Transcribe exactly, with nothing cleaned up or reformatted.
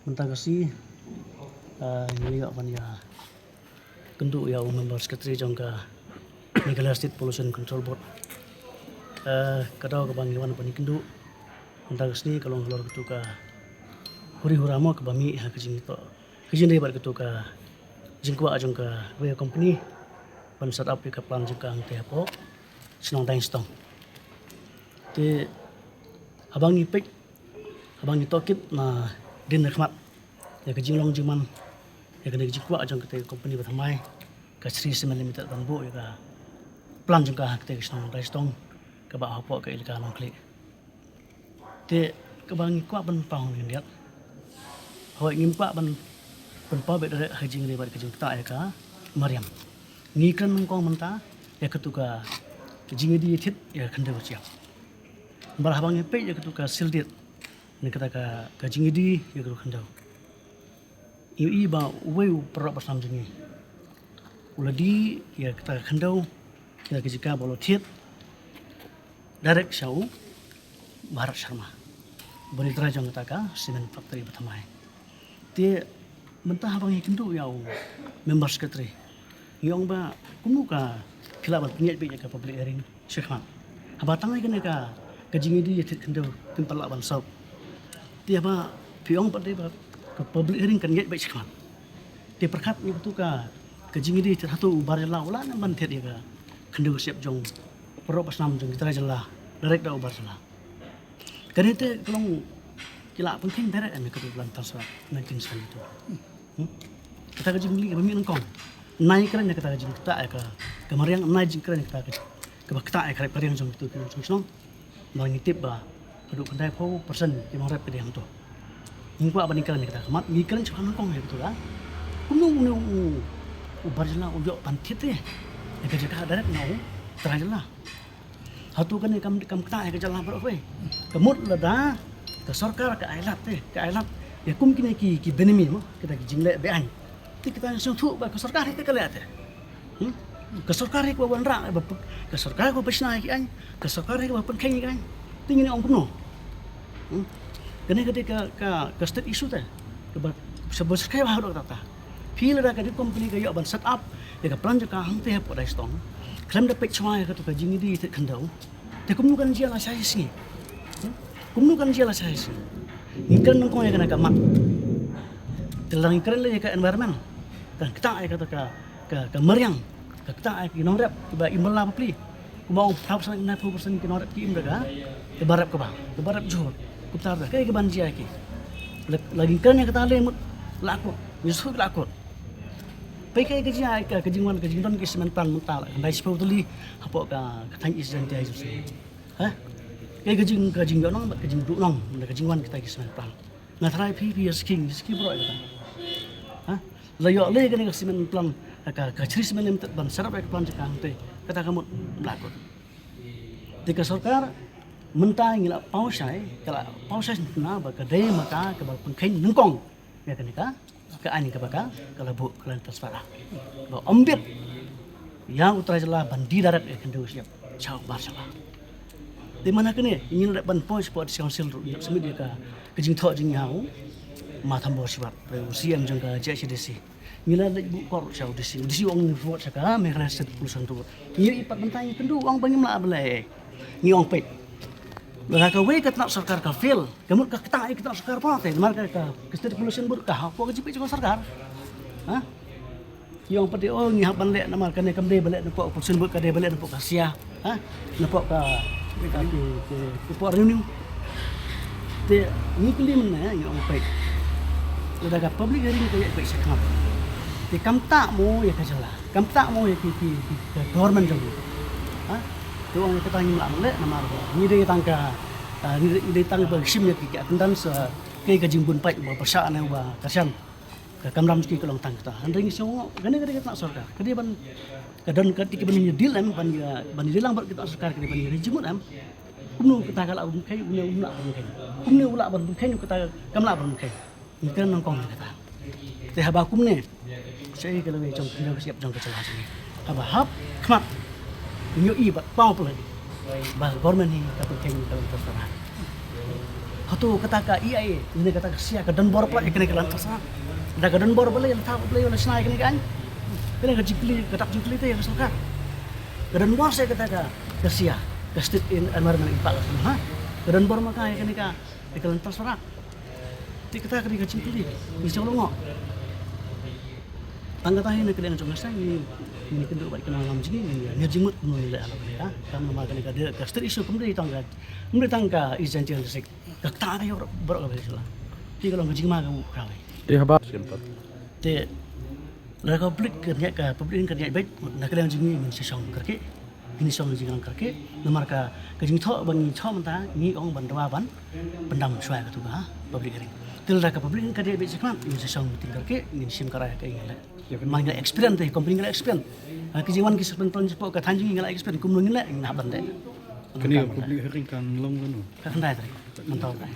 Mynta ka sngi, ah, ngi la ïoh ban ïa kynduh ïa u member secretary jong ka Meghalaya State Pollution Control Board. Ah, ka daw kaba ngi wan ban ïa kynduh mynta ka sngi ka long halor katu ka huri hura mo kaba mih ha ka jingtoh ka jingdei bad katu ka jingkwah jong kawei ka company ban set up ïa ka plant jong ka hangtei hapoh shnong Daistong. Te haba ngi peit, haba ngi tohkit na dien na khmat ïa ka jinglong jingman ïa kane ka jingkwah jong katei ka company ba thymmai, ka Shree Cement Limited, ban buh ïa ka plant jong ka ha katei ka shnong Daistong kaba hapoh ka Elaka Nongkhlieh. Te kaba ngi kwah ban paw hangne, hooid, ngim kwah ban, ban paw beit direct ha ka jingdei bad ka jingktah ïa ka mariang. Ngi kren nyngkong mynta ïa katu ka jingïadie thied ïa ka khyndew ka shyiap. Namar haba ngi peit ïa katu ka seal deed ne kata ka, ka jingïadie ïa katu ka khyndew, ïohi ba uwei u paralok bashnam jong ngi u la die ïa kata ka khyndew ïa ka jaka ba u la thied direct sha u Bharat Sharma, uba dei u trai jong kata ka cement factory ba thymmai. Te mynta haba ngi kynduh ïa u member secretary, ngi ong ba kumno ka phi lah ban pynïaid beit ïa ka public hearing shakhmat, haba tang ïa kane ka, ka jingïadie thied khyndew phim pat lah ban solve. Te haba phi ong pat dei ba ka public hearing kan ïaid beit shakhmat. Te pyrkhat ïa katu ka, ka jingïadie thied, hato u bar jylla u lah ne em ban thied ïa ka khyndew ka shyiap jong u paralok bashnam jong ki trai jylla direct da u bar jylla? Kane te ka long, ki la pynkheiñ direct em ïa katu ka plant transfer nineteen seventy-two. Hmm? Kata ka jingkylli kaba mih nyngkong. Nai kren ïa kata ka jingktah ïa ka, ka mariang, nai jingkren ïa kata ka, kaba ktah ïa ka rep ka riang jong kitu ki nongshong shnong. Namar ngi tip ba haduh khyndai phew percent ki nongrep ki dei hangto. Ngi kwah ban ngi kren ïa kata ka mat, ngi kren shuwa nyngkong ïa katu ka. Kumno une u, u bar jylla u ïoh ban thied te ïa ka jaka direct na u trai jylla? Hato kane kam, kam ktah ïa ka jylla baroh kawei? Ka mut lada ka sorkar ka ailad te, ka ailad ïa kum kine ki, ki benami mo, kita ki jingleh be-aiñ, te kita ngi sngewthuh ba ka sorkar hi te ka leh te. Hmm? Ka sorkar hi kaba wanrah, ba pyn-, ka sorkar kaba pynshna ïa ki aiñ, ka sorkar hi kaba pynkheiñ ïa ki aiñ. Te ngin ong kumno? Hmm? Kane ka dei ka, ka, ka state issue te. Kaba, sa ba syrkhei bha haduh katta. Phi, lada ka dei company ka ïoh ban set up ïa ka plant jong ka hangtei hapoh Daistong, khlem da peit shuwa ïa katu ka jingïadie thied khyndew, te kumno kan jia lashai sngi? Hmm? Kumno kan jia lashai sngi? Ngi kren nyngkong ïa kane ka mat. Te lada ngi kren lei ïa ka environment, kan ktah ïa kata ka, ka, ka mariang, kan ktah ïa ki nongrep kiba im bylla bapli. Kumba ong, phra percent, nai phew percent ki nongrep ki im da ka, kaba rep kaba, kaba rep jhur. Kumta ruh kaei kaban jia ïa ki? La, la ngi kren ïa kata lei mut la kut, ngi shu la kut. Peit kaei ka jia ïa ka, ka jingwan, ka jingdon ki cement plant mynta la khyndai shiphew tylli hapoh ka, ka thaiñ East Jaintia Hills. Ha? Kaei ka jing, ka jingïohnong bad ka jingduhnong na ka jingwan kita ki cement plant? Nga tharai phi, phi ïa skhie, skhie baroh ïa kata. Ha? La ïoh lei kane ka cement plant, ka, ka Shree Cement Limited ban set up ïa ka plant jong ka hangtei, kata ka mut la kut. Te ka sorkar mynta ngi la paw shai, ka la paw shai sngewtynnat ba ka dei ma ka kaba pynkheiñ nyngkong ïa kane ka, ka aiñ kaba ka, ka la buh, ka la transfer. Ba ym bit ïa u trai jylla ban die direct ïa ka khyndew ka shyiap sha u bar jylla. Te mynta kane ngi la dep ban poi shapoh District Council ruh, ngi la submit ïa ka, ka jingthoh jong ngi ha u Ma Thambor Shibat, u C E M jong ka J H A D C. Ngi la leit buh court sha u D C, u D C u ong ngi report sha ka Meghalaya State Pollution Board. Ngi ïohi pat mynta ngi kynduh u ong ba ngim lah ban leh ei. Ngi ong peit, lada kawei ka tnat sorkar ka fail, ka mut ka ktah ïa ka tnat sorkar pat te, namar ka, ka, ka State Pollution Board ka hapoh ka jingpeit jong ka sorkar. Ha? Ngi ong pat te, oh, ngi hap ban leh namar kane kam dei ban leh napoh Pollution Board, ka dei ban leh napoh ka S I A. Ha? Napoh ka, ka, ki, ki, ki pok revenue. Te ngi kylli mynne, ngi ong peit, lada ka public hearing ka ïaid beit shakhmat, te kam ktah mo ïa ka jylla, kam ktah mo ïa ki, ki, ki, ka government jong ngi? Ha? Te ong kata ngim lah ban leh namar ba ngi dei tang ka, ah, ngi dei, ngi dei tang ba shim ïa ki, ki attendance, ah, kaei ka jingbun paid uba pyrshah ne uba kyrshan. Ka kamram jong ki ka long tang kata. Hynrei ngi sngew, kane ka dei ka tnat sorkar, ka dei ban, ka don ka, ki ban ïa deal em, ban ïa, ban ïa deal lang bad ki tnat sorkar, ka dei ban ïa ri jingmut em. Kumno kata ka lah ban pynkheiñ, kumno u lah ban pynkheiñ, kumno u lah ban pynkheiñ, kata kam lah ban pynkheiñ. Ngi kren nyngkong ïa kata. Te haba kumne, shaei ka lawei jong ka, ka shyiap jong ka jylla jong ngi? Haba hap khmat ngi ïohi bad paw pynlait ba government hi ka pynkheiñ, ka long transparent. Hato kata ka E I A, ine kata ka sia ka don bor pla ïa kane ka Land Trust Rak? Da ka don bor balei, la thap balei, la shna ïa kane ka aiñ? Kane ka jingkylli, ka dak jingkylli te ïa ka sorkar. Ka don bor se kata ka, ka sia, ka State Environment Impact, ha? Ka don bor ma ka ïa kane ka, ïa ka Land Trust Rak? Te kata ka dei ka jingkylli, ngi shu long. Tang kata hi na ka liang jong nga sha ngi, ngi kynduh bad kane ngam jingim, ngi, ngi jingmut kumno ngi leh halor kane ka. Kam namar kane ka dei ka state issue, kam dei tang ka, kam dei tang ka East Jaintia Hills District. Ka kata ka ïoh baroh kawei shuh la. Te ka long ka jingma ka u kawei. Te haba. Te lada ka public ka ngeit, ka public ka ngeit beit, na ka liang jong ngi ngin sa shong kyrkieh. Ngin shong jingïalang kyrkieh. Namar ka, ka jingthoh ba ngi thoh mynta, ngi ong ban dawa ban pyndam shuwa ïa katu ka public hearing. Te lada ka public ka ngeit beit shakhmat, ngin sa shong meeting kyrkieh, ngin shim kyrkieh ïa ka ngi leh. Ïa, kane. Ma ngi la experience te, company ngi la experience. Ha, ki jingwan ki sa pynplan shapoh ka thaiñ jong ngi, ngi la experience kumno ngin leh, ngin hap ban leh. Kane ka public hearing kan long kano? Ka khyndai tarik. Mynta ka.